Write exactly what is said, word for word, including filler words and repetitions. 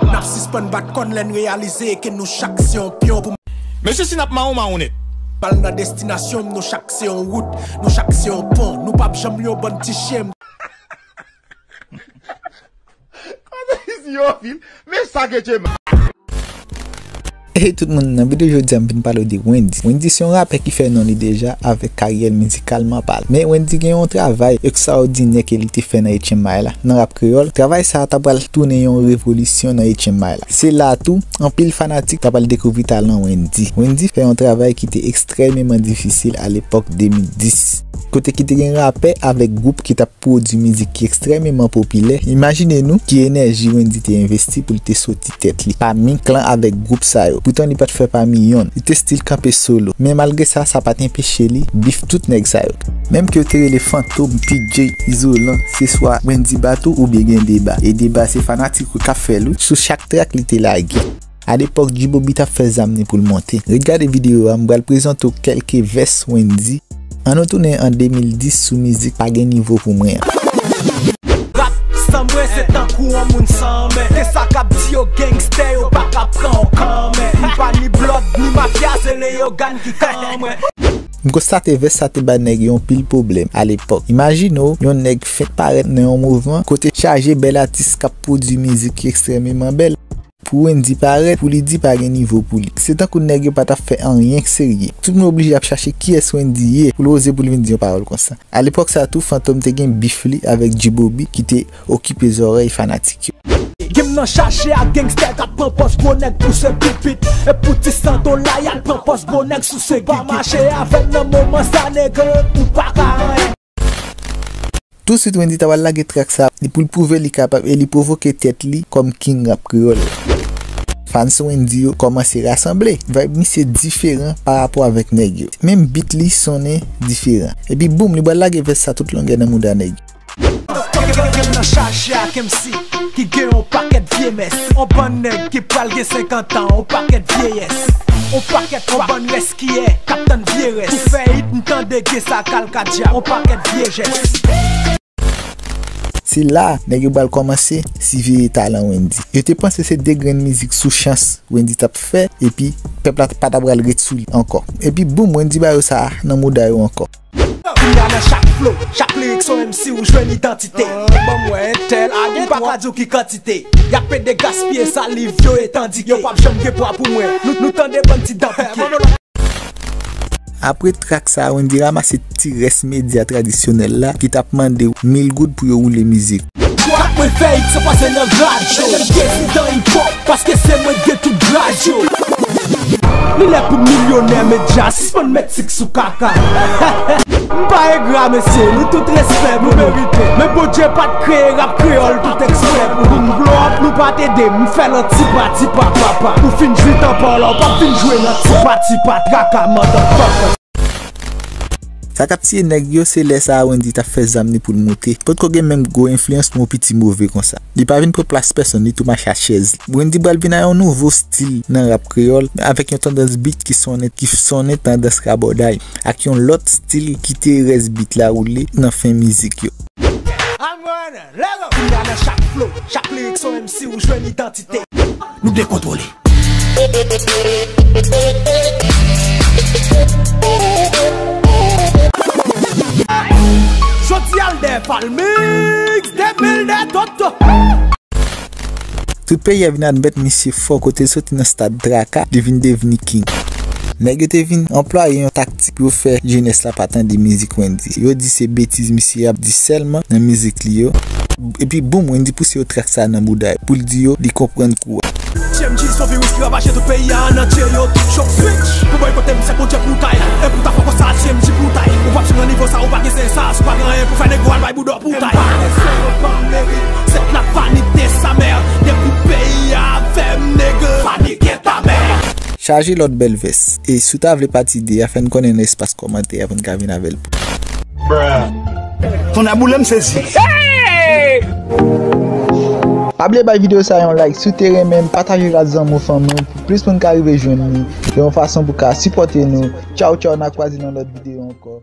N ap sispann bat kòn lè n reyalize ke nou chak se yon pyon pou Mesye, si n ap mawon, mawon nèt. Pral nan destinasyon m, nou chak se yon wout, nou chak se yon pon, nou p ap janm yon bann ti chen. Kote isi yo vin? Men sa ke Dye m. Hey tout moun, nan videyo jodi a m vin pale w de Wendyy. Wendyy se yon rapè ki fè non li deja avèk karyè l mizikalman palan. Men Wendyy gen yon travay ekstraòdinè ke li te fè nan H M I la, nan rap kreyòl. Travay sa a ta pral tounen yon revolisyon nan H M I la. Se la tou, anpil fanatik ta pral dekouvri talan Wendyy. Wendyy fè yon travay ki te ekstrèmeman difisil a lepòk de mil dis, kote ki te gen rapè avèk gwoup ki t ap pwodui mizik ki ekstrèmeman popilè. Imajine nou ki enèji Wendyy te envesti pou l te soti tèt li pami klan avèk gwoup sa yo. Poutan li pa t fè pami yonn. Li te still kanpe solo. Men malgre sa, sa pa t enpeche li bif tout nèg sa yo. Menm ke yo te rele Fantom, P J, Izolan, se swa Wendyy bat ou oubyen gen deba. E deba se fanatik ou k ap fè l wi. Sou chak track li te lage. A lepòk, G-Bobby t ap fè zam ni pou l monte. Ret gade videyo a, m pral prezante w kèlke vès Wendyy. Ann nou tounen an de mil dis sou mizik Pa Gen Nivo Pou Mwen an. Rap san mwen se tankou yon moun san men. Ke sa k ap di yo gangstè, yo pa ka pran w kanmenm. M pa ni blòd, ni mafya, se Leyogàn ki kan mwen. M konstate vès sa te bay nèg yo yon pil pwoblèm a lepòk. Imajine w, yon nèg fenk parèt nan yon mouvman kote chaje bèl atis k ap pwodui mizik ki ekstrèmeman bèl. Pou Wendyy parèt, pou li di pa gen nivo pou li. Se tankou nèg yo pa t ap fè anyen k serye. Tout moun oblije ap chache kiyès Wendyy ye pou l oze pou l vin di yon pawòl konsa. A lepòk sa tou, Fantom te gen bif li avèk G-Bobby ki te okipe zòrèy fanatik yo. Game nan chaje ak gangstè k ap pran pòz gwo nèg pouse pipit. E pou ti san dola y al pran pòz gwo nèg souse gigi. Pa mache avè m nan moman sa nèg ou pa ka anyen. Touswit Wendyy ta pral lage track sa pou l pwouve li kapab e li pwovoke tèt li kòm king rap kreyòl la. Fans Wendyy yo kòmanse rasanble. Vibe misye diferan pa rapò avèk nèg yo. Menm beat li sonnen diferan. Epi boum, li pral lage vès sa tout longè nan mouda nèg yo. Game nan chaje ak M C ki gen yon pakèt vye mès. On bann nèg ki pral gen senkant an, on pakèt vyeyès. On pakèt, on bann rès kiyè k ap tann vye rès. Pou fè hit, m tande gen sa kalkadya, on pakèt vye jès. Se la, nèg yo pral kòmanse siveye talan Wendyy. Yo te panse se de grenn mizik sou chans Wendyy t ap fè, epi pèp la pa t ap pral ret sou li ankò. Epi boum, Wendyy ba yo sa nan mouda yo ankò. Kounye a nan chak flow, chak lirik se yon M C ou jwenn idantite. Ban m wè entèl, a gen twa. M pa ka di w ki kantite. Y ap pede gaspiye saliv yo e tandike yo p ap janm gen pwa pou mwen. Nou, nou tande bann ti dan pike. Apre trak sa, Wendyy ranmase ti rès medya tradisyonèl la ki t ap mande w mil goud pou yo woule mizik. Trak mwen fè hit san pase nan radyo. Prezidan hip hop, paske se mwen k gen tout grad yo. Li lè pou milyonè medya sispann met sik sou kaka. M pa engra mesye, nou tout respè pou nou. Men Bondye pa t kreye rap kreyòl tout eksprè pou nou. Pou m blow up, nou pa t ede m, m fè l an tipa tipa papa. Ou fin jwi tan pa w la, ou p ap vin jwe nan tipa tipa traka motherfucker. Sa k ap tiye nèg yo, se lè sa a Wendyy t ap fè zam ni pou l moute. Potko gen menm gwo enfliyans pou yon piti move konsa. Li pa vin pran plas pèsonn, li tou mache ak chèz li. Wendyy pral vin a yon nouvo stil nan rap kreyòl, avèk yon tandans beat ki sonnen, ki sonnen tandans rabòday, ak yon lòt stil ki te rès beat la woule nan fen mizik yo. Kounye a nan chak flow, chak lirik se yon M C ou jwenn idantite. Nou dekontwole. Jodi a l dèyè Falmix, de mil de Toto. Tout peyi a vin admèt misye fò, kote l soti nan stad traka, li vin devni king. Nèg yo te vin anplwaye yon taktik pou yo fè jenès la pa tande mizik Wendyy. Yo di se betiz misye ap di sèlman nan mizik li yo. Epi boum, Wendyy pouse yo trak sa nan bouda yo pou l di yo li konprann kou a. T M G se yon viris ki ravaje tout peyi a an antye, yo tout chòk switch. Pou bòykote m, se Bondye pou tay. E pou ta fò konsa, T M G pou tay. Ou p ap jwenn nan nivo sa, ou pa gen sens sa. Si w pa gen anyen pou fè, nèg ou al bay bouda w pou tay. M pa renmen yo ban m merit. Sèt la vanite sa mè. Depi peyi a avè m, nèg, vanite ta mè. Chaje lòt bèl vès. E si w ta vle pati de a, fè n konnen nan espas kòmantè a pou n ka vin avè l. Tonnè boule m sezi. Pa bliye bay videyo sa yon like si w te renmen l, pataje l ak zanmi w, fanmi w, pou plis moun ka rive jwenn li, yon fason pou ka sipòte nou. Tchaw, tchaw, n a kwaze nan lòt videyo ankò.